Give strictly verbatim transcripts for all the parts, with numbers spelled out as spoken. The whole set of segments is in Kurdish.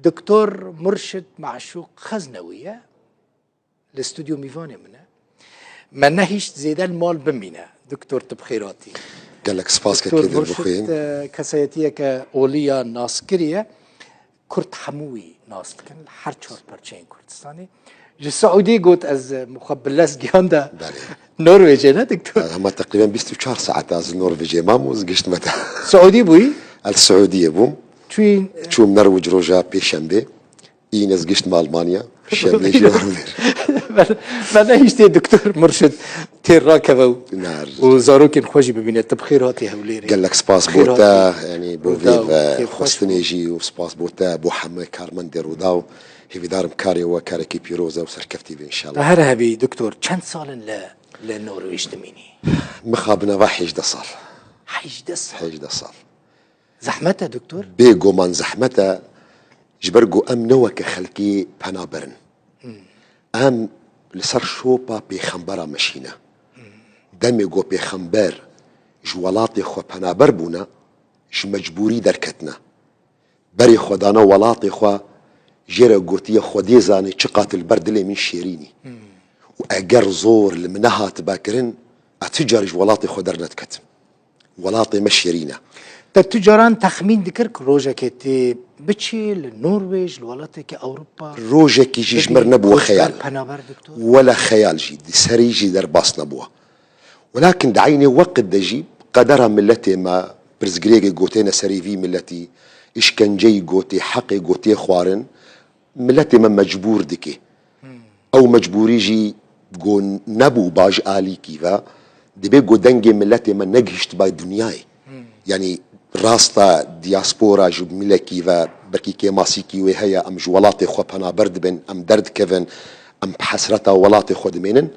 Doktor Murşid Maşûq Xeznewî ye. Li stûdyo mîvanê min e. Me nehişt zêde li mal bimîne. Doktor, tu bi xêr hatî. Gelek spas ke Doktor kêdir Murşid, bixwîn. E, kesayetiyeke olî ya naskirî ye. Kurd hemû wî nas dikin, li her çar perçeyên Kurdistanê. Ji Siûdî got ez, e, xwe bi lez gihan de Belê. Norwêcê ne, Doktor? Hema teqrîben bîst û çar saet ez li Norvêcê mam û ez giştime te. Siûdî bûyî? Ez Siûdiyê bûm. Çûyî, e, Çûm Norwêc roja pêşembe. Îne ez giştime Almanya. Şemê jî wan ver. Me, me nehiştê Doktor Murşid têr rakeve û, Nar. û zarokên xwe jî bibîne. Tu bi xêr hatî Hewlêrê. Gelek spas Xêr bo te, hatî. Yani bo Rûdaw, vê ve kêfxweş xwestinê bû. Jî û spas bo te, bo hemû karmendê Rûdaw. Hêvîdarim karê we karekî pîroz e û serkeftî be inşallah. Her hebî Doktor, çend sal in li, li Norwêc dimînî? Mixabin ava hejdeh sal. Hejdeh sal. Hejdeh sal. Zehmet e, Doktor? Bêguman zehmet e, ji ber ku em ne weke xelkê penaber in. Em li ser şopa pêxembera meşîne. Demê ku pêxember ji welatê xwe penaber bûne, ji mecbûrî derketine. Berê xwe dane welatê xwe, jê re gotiye, Xwedê zane çiqat li ber dilê min şêrîn î. Û eger zor li min nehatibe kirin, ez ti carî ji welatê xwe dernediketim. Welatê me şêrîn e. Te tu caran texmîn dikir ku rojekê tê biçî li Norwêc, li welateke Ewropa, Rojekî jî ji bibî min nebû koçber, xeyal. Penaber, Doktor? Wele xeyal jî, di serî jî derbas nebû. Welakin di eynê weqt de jî qedera miletê me, pirsgirêkê ku têne serê vî miletî, îşkenceyî ku tê, heqê ku tê xwarin, miletê me mecbûr dike. Ew mecbûrî jî ku nebû ba ji alîkî ve, dibê ku dengê miletê me negihiştiba dinyayê. Yani rast e, diaspora ji milekî ve belkî kêmasîkî wê heye, em ji welatê xwe penaber dibin, em derdikevin, em bi hesreta welatê xwe dimênin.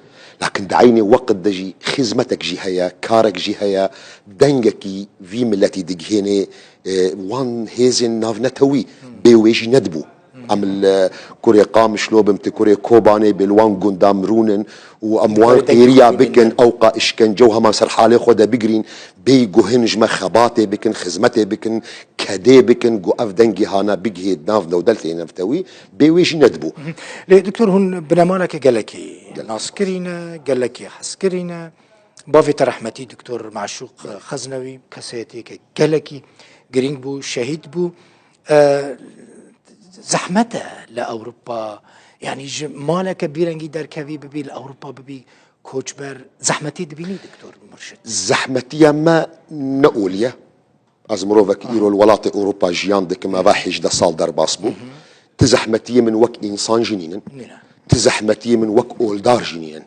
Lakin di eynê weqt de jî xizmetek jî heye, karek jî heye, dengekî vî miletî digihênê, e, wan hêzên navnetewî, bê wê jî nedibû. Em li kurê Qamişlo bin, ti kurê Kobanê bê, li wan gunda mirûnin û em wan Kurê dengê qêriya xwe bikin, bigihînin. Ewqa îşkence û heman ser halê xwe de bigirîn, bêyî ku hin ji me xebatê bikin, xizmetê bikin, kedê bikin, ku ev dengê hana bigihê nav dewletê navnetewî, bê wê jî nedibû. Lê Doktor, hûn binemaleke gelekî Gelek. Naskirî ne, gelekî hezkirî ne. Bavê te rehmetî Doktor Maşûq Xeznewî kesayetiyeke gelekî girîng bû, şehîd bû. E, zehmet e li Ewropa, yani ji maleke bîrengî derkevî bibî li Ewropa bibî koçber, zehmetî dibînî Doktor Murşid? Zehmetiya me ne olî ye. Ez mirovek îro li welatê Ewropa jiyan dikim, eva hejdeh sal derbas bû. Ti zehmetiyê min wek însan jî nînin. Nîne. Ti zehmetiyê min wek oldar jî nînin.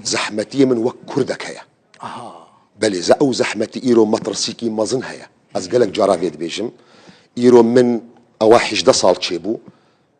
Zehmetiyê min wek Kurdek heye. Aha. Belê, ze-, ew zehmetî îro metirsîkî mezin heye. Ez gelek cara vê dibêjim. Îro min ewa hejdeh sal çêbû.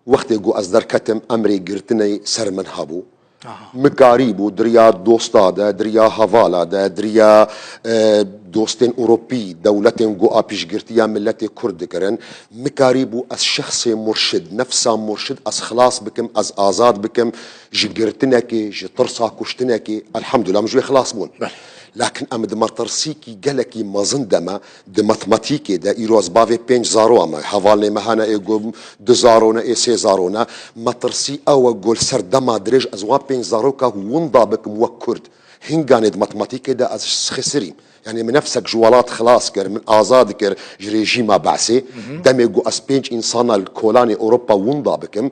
Wextê ku ez derketim, emrê girtinê ser min hebû. Aha. Mikarî bû, di riya dosta de, di riya hevala de, di riya, e, dostên Ewropî, dewletên ku a piştgirtiya miletê Kurd dikirin. Mikarî bû ez şexsê murşid, nefsa murşid ez xilas bikim, ez azad bikim ji girtinekê, ji tirsa kuştinekê. Elhamdulillah, em ji wê xilas bûn. Belê. Lakin em di metirsîkî gelekî mezin de me, di matematîkê de, îro ez bavê pênc zaro me, hevalnê me hene ê ku du zaro ne, ê sê zaro ne. Metirsî ew e ku li ser dema dirêj ez wan pênc zaroka winda bikim wek Kurd. Hinganê di matematîkê de ez xisirîm. Yani min nefsek ji welat xilas kir, min azad kir ji rejîma Be'sê. Demê ku ez pênc însana li kolanê Ewropa winda bikim,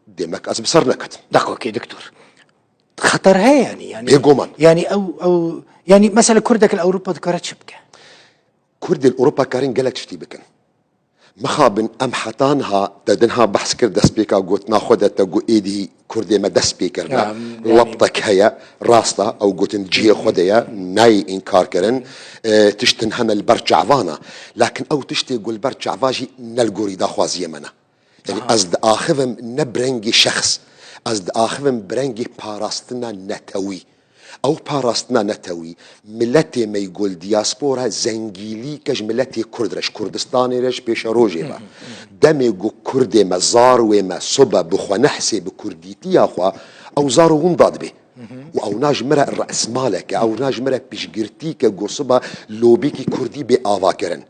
demek ez bi ser neketim. Deqokê, Doktor. Xeter heye yani, yani. Bêguman. Yani ew, ew, yani mesela Kurdek li Ewropa dikare çi bike? Kurdê li Ewropa karin gelek tiştî bikin. Mixabin em heta niha, te di niha behs kir destpêka gotina xwe de, te got êdî Kurdê me dest pê kirine. Ya, yani. Labtek heye, rast e, ew gotin cihê xwe de ye, nayê înkar kirin. E, tiştin hene li ber çavan e. Lakin ew tiştê ku li ber çava jî ne li gorî daxwaziyê me ne. Yani Aha. ez diaxivim ne bi rengê şexs, ez diaxivim bi rengê parastina netewî. Ew parastina netewî, miletê me yê ku li diaspora zengîlîke ji miletê Kurd re, ji Kurdistanê re, ji pêşerojê me. Demê ku Kurdê me, zarwê me, sobe bi xwe nehsê bi Kurdîtiya xwe, ew zaro winda dibe. Û ewna ji min re resmalek e, ewna ji min re piştgirtîk e ku siba lobîkî Kurdî bê avakirin.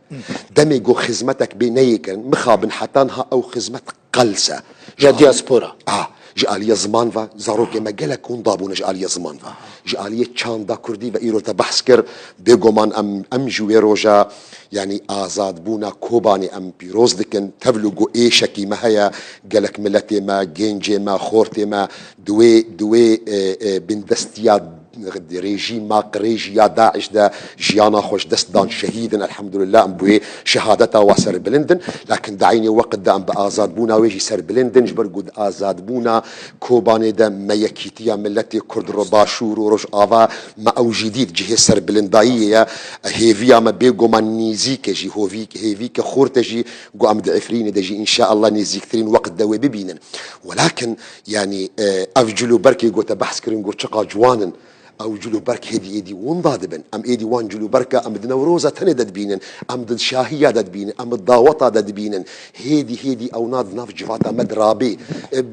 Demê ku xizmetek bê neyê kirin, mixabin heta niha ew xizmet qelse. Ya diaspora. A, ji aliyê ziman ve, zarokê me gelek winda bûne ji aliyê ziman ve. Ji aliyê çanda kurdî ve îro te behs kir, bêguman em, em ji wê roja, yanî azadbûna Kobanê em pîroz dikin. Tevlû ku êşekî me heye, gelek miletê me, gencê me, xortê me, di wê, di wê, e, e, bindestiya rejîma qirêjî ya DAIŞ de jiyana xwe ji dest dan, şehîd in, elhamdulillah, em bi wê şehadeta wa serbilind in. Lakin di eynê weqt de em bi azadbûna wê jî serbilind in, ji ber ku di azadbûna Kobanê de me yekîtiya miletê Kurd ro-, Başûr û Rojava me ew jî dît, cihê serbilindayiyê ye. Hêviya me bêguman nêzîk e jî, hovî-, hêvî ke xurt e jî, ku em di Efrînê de jî înşeallah nêzîktirîn weqt de wê bibînin. Welakin, yanî, e, ev cilûberkê ku te behs kirin ku çiqa ciwan in, ew cilûberk hêdî êdî winda dibin. Em êdî wan cilûberka em di Newroza tenê de dibînin, em di şahiya de dibînin, em di daweta de dibînin. Hêdî hêdî ewna di nav civata me dirabê. E,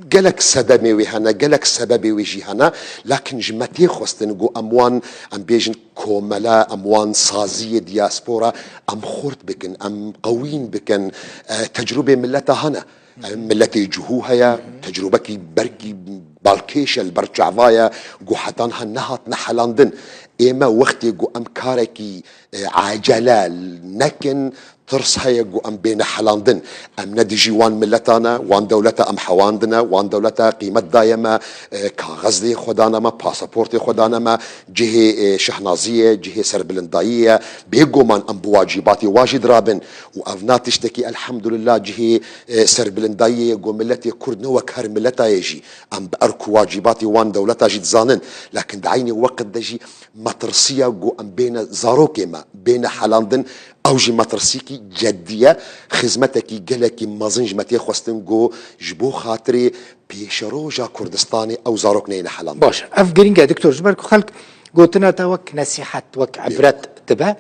gelek sedemê wê hene, gelek sebebê wê jî hene. Lakin ji me tê xwestin ku em wan, em bêjin komele, em wan saziyê diaspora, em xurt bikin, em qewîn bikin. E, tecrûbê mileta hene. Em miletê cihû heye, tecrûbekî berkî balkêş e, li ber çava ye, ku heta niha nehatine helandin. Ê me wextê ku em karekî, e, acele nekin, tirs heye ku em bêne helandin. Em ne dijî wan mileta ne, wan dewleta em hewandine, wan dewleta qîmet daye me, e, kaxezê xwe dane me, pasaportê xwe dane me, cihê, e, şehnaziyê, cihê serbilindayiyê ye. Bêguman em bi wacîbatê wa jî dirabin û ev na tiştekî elhamdulillah cihê e, serbilindayiyê ye ku miletê Kurd ne wek her mileta ye jî. Em bi erk û wacîbatê wan dewleta jî dizanin. Lakin di eynê weqt de jî metirsiya ku em bêne zarokê me, bêne helandin, ew jî metirsîkî ceddî ye. Xizmetekî gelekî mezin ji me tê xwestin ku ji bo xatirê pêşeroja Kurdistanê ew zarok neyne helandin. Baş e. Ev girîng e, Doktor, ji ber ku xelk gotina te wek nesîhet, wek Bêguman. Ibret dibe.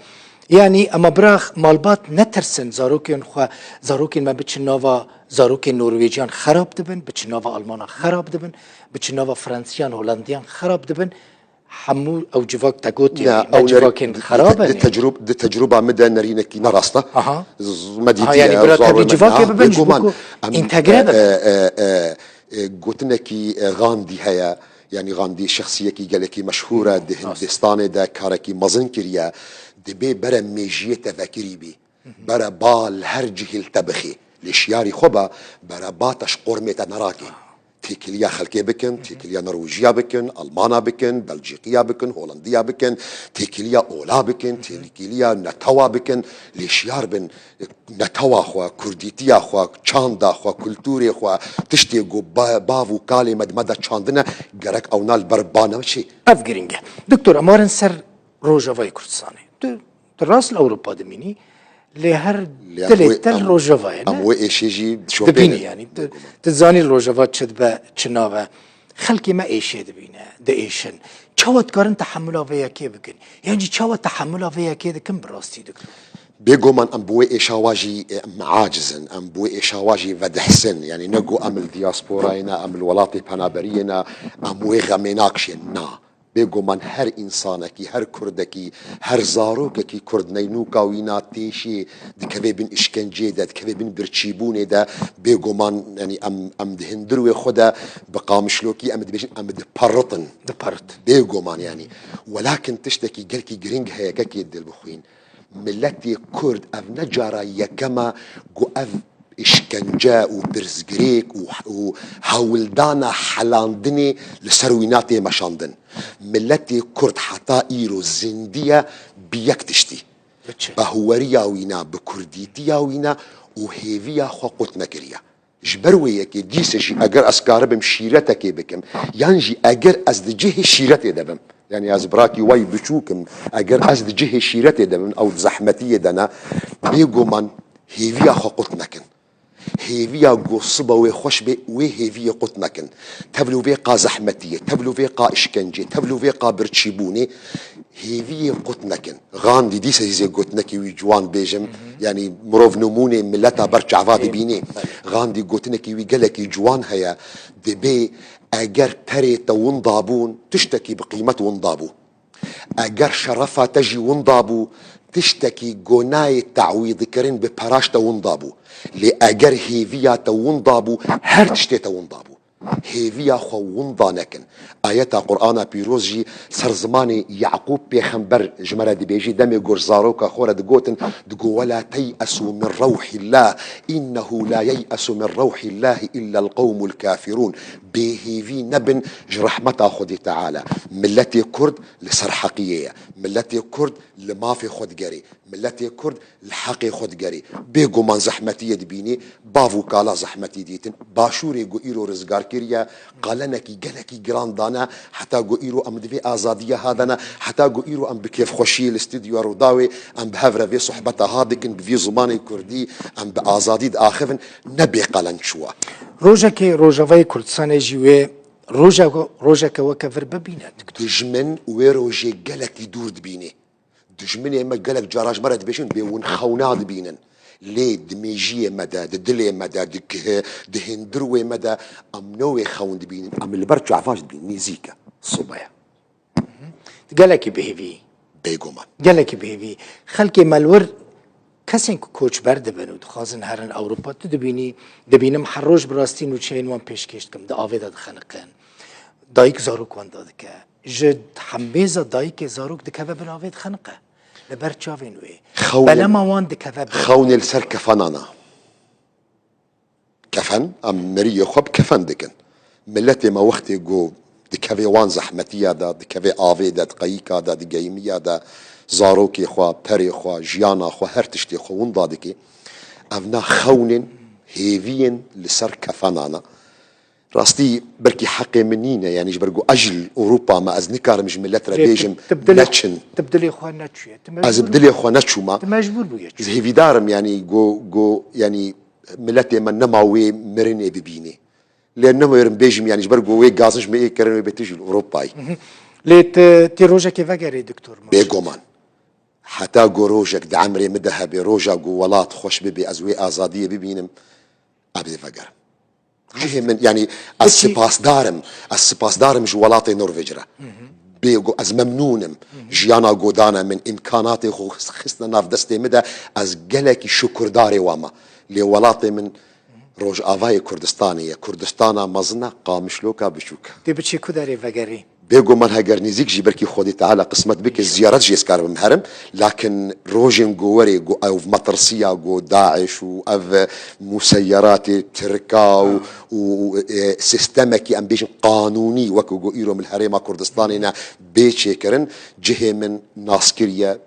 Yanî, ema bira malbat netirsin, zarokên xwe, zarokên me biçin nava zarokên Norwêciyan xerab dibin, biçin nava Almanan xerab dibin, biçin nava Fransiyan, Holandiyan xerab dibin. Hemû ew civak te got, ne, yanî, ne ew civakên xerab ne, di, ne, di tecrûb-, di tecrûba min de nerînekî ne rast e. Aha. Z-, me dîtiye, aha, yanî, bira zarokên tevî me, civakê na, bibin, ji bo bêguman, ku em, entegre e, bibin. E, e, e, e, gotinekî, e, Gandî heye. Yanî Gandî şexsiyekî gelekî meşhûr e, di Hindistanê de karekî mezin kiriye. Dibê bere mêjiyê te vekirî bî. Bere ba li her cihê li te bixê. Lê şiyarî xwe be, bere ba te ji qormê te nerake. Têkiliya xelkê bikin, têkiliya Norwêjiya bikin, Almana bikin, Belcîqiya bikin, Holandiya bikin, têkiliya ola bikin, têkiliya netewa bikin. Lê şiyar bin, netewa xwe, kurdîtiya xwe, çanda xwe, kulturê xwe, tiştê ku ba-, bav û kalê me di me de çandine, gerek ewna li ber ba neçê. Ev girîng e. Doktor, em werin ser Rojavayê Kurdistanê. Tu, tu rast li Ewropa dimînî, lê her dilê te li Rojavayê ne. Em wê êşê jî dibînî, yanî tu, tu zanî Rojava çi dibe, çi nabe. Xelkê me êşê dibîne, diêşin. Çawa dikarin tehemula vê yekê bikin? Yan jî çawa tehemula vê yekê dikin bi rastî, Doktor? Bêguman em bi wê êşa wa jî, e, em aciz in, em bi wê êşa wa jî vedihsin. Yanî ne ku em li diasporayê ne, em li welatê penaberiyê ne, em wê xemê nakişên. Na. Bêguman her însanekî, her kurdekî, her zarokekî kurd neynûka wîna têşê, dikeve bin îşkenceyê de, dikeve bin birçîbûnê de, bêguman, yanî em, em di hundirê xwe de bi qamişlokî em dibêjin, em diperitin. Diperit. Bêguman yanî. Welakin tiştekî gelkî girîng heye, kekê dilbixwîn. Miletê Kurd ev ne cara yekem e ku ev îşkence û pirsgirêk û, û hewldana helandinê li ser wîna tê meşandin. Miletê Kurd heta îro zindî ye bi yek tiştî. Bi çi? Bi hûweriya wîna, bi kurdîtiya wîna û hêviya xwe qut nekiriye. Ji ber wê yekê dîse jî eger ez karibim şîretekê bikim, yan jî eger ez di cihê şîretê de bim, yanî ez birakî wey biçûk im, eger ez di cihê şîretê de bim, ew di zehmetiyê de ne, bêguman hêviya xwe qut nekin. Hêviya ku siba wê xweş bê, wê hêviyê qut nekin. Tevlû vê qa zehmetiyê, tevlû vê qa îşkencê, tevlû vê qa birçîbûnê, hêviyê qut nekin. Gandî dîsa jî gotinekî wî ciwan bêjim, yanî mirov nimûnê mileta ber çava dibînê. Gandî gotinekî wî gelekî ciwan heye, dibê eger perê te winda bûn, tiştekî bi qîmet winda bû. Eger şerefa te jî winda bû, Tiştekî go nayê te'wîdkirin bi peraş te winda bû. Lê eger hêviya te winda bû, her tiştê te winda bû. Hêviya xwe winda nekin. Ayeta Qur'ana Pîroz jî ser zimanê Yaqûb pêxember ji me re dibêjî, demê ku ji zaroka xwe re digotin, digo, "Wela tey'esu min rewhillah, innehu la yey'esu min rewhillahi illel qewmul kafirûn." Bêhêvî nebin ji rehmeta Xwedê Teala. Miletê Kurd li ser heqiyê ye. Miletê Kurd li mafê xwe digerê. Miletê Kurd li heqê xwe digerê. Bêguman zehmetiyê dibînê, bav û kala zehmetî dîtin. Başûrê ku îro rizgar kiriye, qalenekî gelekî giran dane, heta ku îro em di vê azadiya ha de ne, heta ku îro em bi kêfxweşiyê li stûdyoya Rûdawê em bi hev re vê sohbeta ha dikin, bi vî zimanê kurdî em bi azadî diaxivin, ne bê qelen çûwa. Rojekê Rojavayê Kurdistanê jî wê rojek-, rojeke weke vir bibîne, Doktor. Dijmin wê rojê gelekî dûr dibînê. Dijminê me gelek cara ji me re dibêjin, bê hûn xewna dibînin. Lê di mêjiyê me de, di dilê me de, di, di hundirê me de em ne wê xewn dibînin. Em li ber çava jî dibînin, nêzîk e, sobe ye. Gelekî bêhêvî. Bêguman. Gelekî bêhêvî. Xelkê me li wir kesên ku koçber dibin û dixwazin herin Ewropa, tu dibînî, dibînim her roj bi rastî nûçeyên wan pêşkêş dikim, di avê de dixeniqin. Dayik zarok wan dadike. Ji hembêza dayikê zarok dikeve bin avê dixeniqe. Li ber çavên wê. Xewnê Belema wan dikeve bin. Xewnê li ser kefenan e. Kefen, em meriyê xwe bi kefen dikin. Miletê me wextê ku dikeve wan zehmetiya de, dikeve avê de, di qeyîka de, di geymiya de, zarokê xwe, perê xwe, jiyana xwe, her tiştê xwe winda dike. Ev ne xewnên hêviyên li ser kefenan e. Rastî, belkî heqê min nîne, yanî ji ber ku ez ji Ewropa me, ez nikarim ji milet re Lê bêjim, tu, tu bi dilê, neçin. Tu bi dilê xwe neçûye. Tu Ez mecbûr bi dilê xwe neçûma. Tu mecbûr bûye çû. Ez hêvîdar im, yanî ku, ku, yanî miletê me nema wê mirinê bibînê. Lê newêrim bêjim, yanî ji ber ku wê gazin ji me ê kirin wê bê tu ji Ewropayê. Mhm. Lê tu, tu rojekê vegerê, Doktor Murşid. Bêguman. Heta ku rojek di emrê min de hebe, roja ku welat xweş bibe, ez wê azadiyê bibînim, ez ê vegerim. Cihê min, yanî ez Peki spasdar im, ez spasdar im ji welatê Norvêc re. Bê ku ez memnûn im. Jiyana ku dane min, îmkanatê xwe xistine nav destê min de, ez gelekî şukurdarê wan me. Lê welatê min Rojavayê Kurdistanê ye. Kurdistana mezin e, Qamişloka biçûk e. Dê biçî ku derê vegerî? Bêguman heger nêzîk jî belkî Xwedê Teala qismet bike, ziyaret jî ez karibim herim. Lakin rojên ku werê, ku ev metirsiya, ku DAIŞ û ev museyeratê Tirka û, û, û, e, sîstemekî, em bêjin, qanûnî, wekî ku îro min li Herêma Kurdistanê ne, bê çêkirin, cihê min nas kiriye,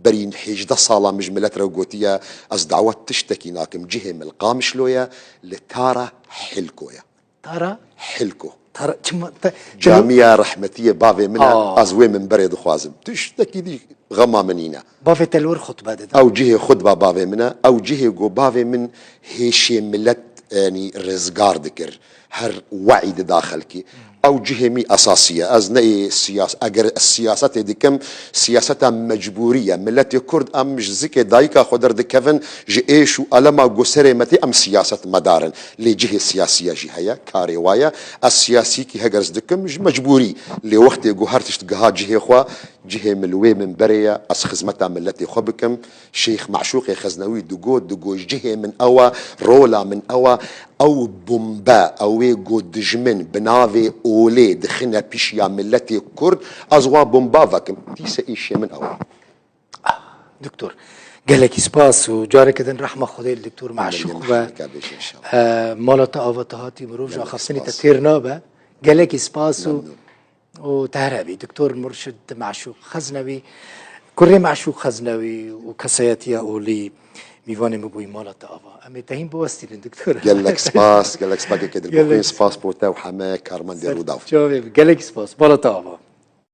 berî hêjdeh sala min ji milet re gotiye, ez dawet tiştekî nakim, cihê min li Qamişlo ye, li Tara Hilko ye. Tara? Hilko. Tara, çima, te, Camiya rehmetiyê bavê min e, Aa. ez wê minberê dixwazim. Tiştekî dî xema min nîne. Bavê te li wir xutbe dide. Ew cihê xutba bavê min e, ew cihê ku bavê min hêşê milet, yanî rizgar dikir. Her we'î dida xelkî. Ew cihê min esasî ye. Ez ne ê siyas-, eger ez siyasetê dikim, siyaseta mecbûrî ye. Miletê Kurd em ji zikê dayika xwe derdikevin, ji êş û elema ku serê me tê, em siyasetmedar in. Lê cihê siyasî ye jî heye, karê wa ye. Ez siyasîkî heger ez dikim, ji mecbûrî. Lê wextê ku her tişt giha cihê xwe, cihê min li wê minberê ye, ez xizmeta miletê xwe bikim. Şêx Meşûqê Xeznewî digot, digot, cihê min ew e, rola min ew e, ew bombe, ew ê ku dijmin bi navê olê dixine pişiya miletê Kurd, ez wa bomba vekim. Dîse îşê min ew e. Doktor, gelekî spas û careke din rehma Xwedê li Doktor Meşûq be. Gelekî spas. E, mala te ava te hatî, mirov ji axaftinê te têr nabe. Gelekî spas û, û te here bî. Doktor Murşid Meşûq Xeznewî, kurê Meşûq Xeznewî û kesayetiya olî mîvanê min bûyî mala te ava. Em ê te hîn biwestînin, Doktor. Gelek spas, gelek spas kekê Dilbixwîn, spas bo te û heme karmendê Rûdaw. Çavê bi, gelekî spas. Mala te ava.